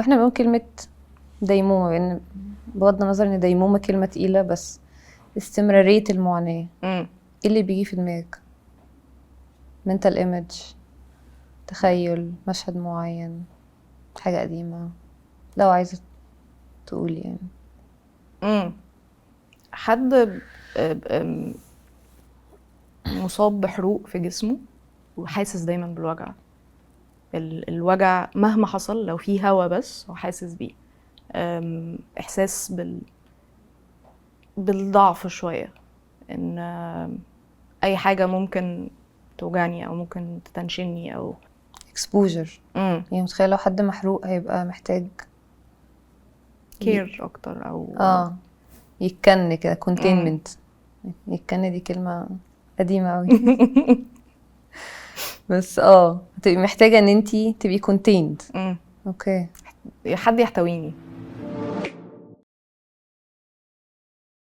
واحنا بنقول كلمة ديمومة، لان بغض النظر ان ديمومة كلمة تقيلة، بس استمرارية المعاناة، ايه اللي بيجي في دماغك؟ mental image، تخيل مشهد معين، حاجة قديمة، لو عايزة تقولي يعني. حد مصاب بحروق في جسمه وحاسس دايما بالوجع، الوجع مهما حصل، لو في هوا بس هو حاسس بيه. احساس بالضعف شوية، ان اي حاجة ممكن توجعني او ممكن تتنشني او exposure. يعني متخيلة لو حد محروق هيبقى محتاج care اكتر او يتكن كده، containment. يتكن دي كلمة قديمة أوي، بس هتبقي محتاجة ان انتي تبقي contained. Okay. حد يحتويني.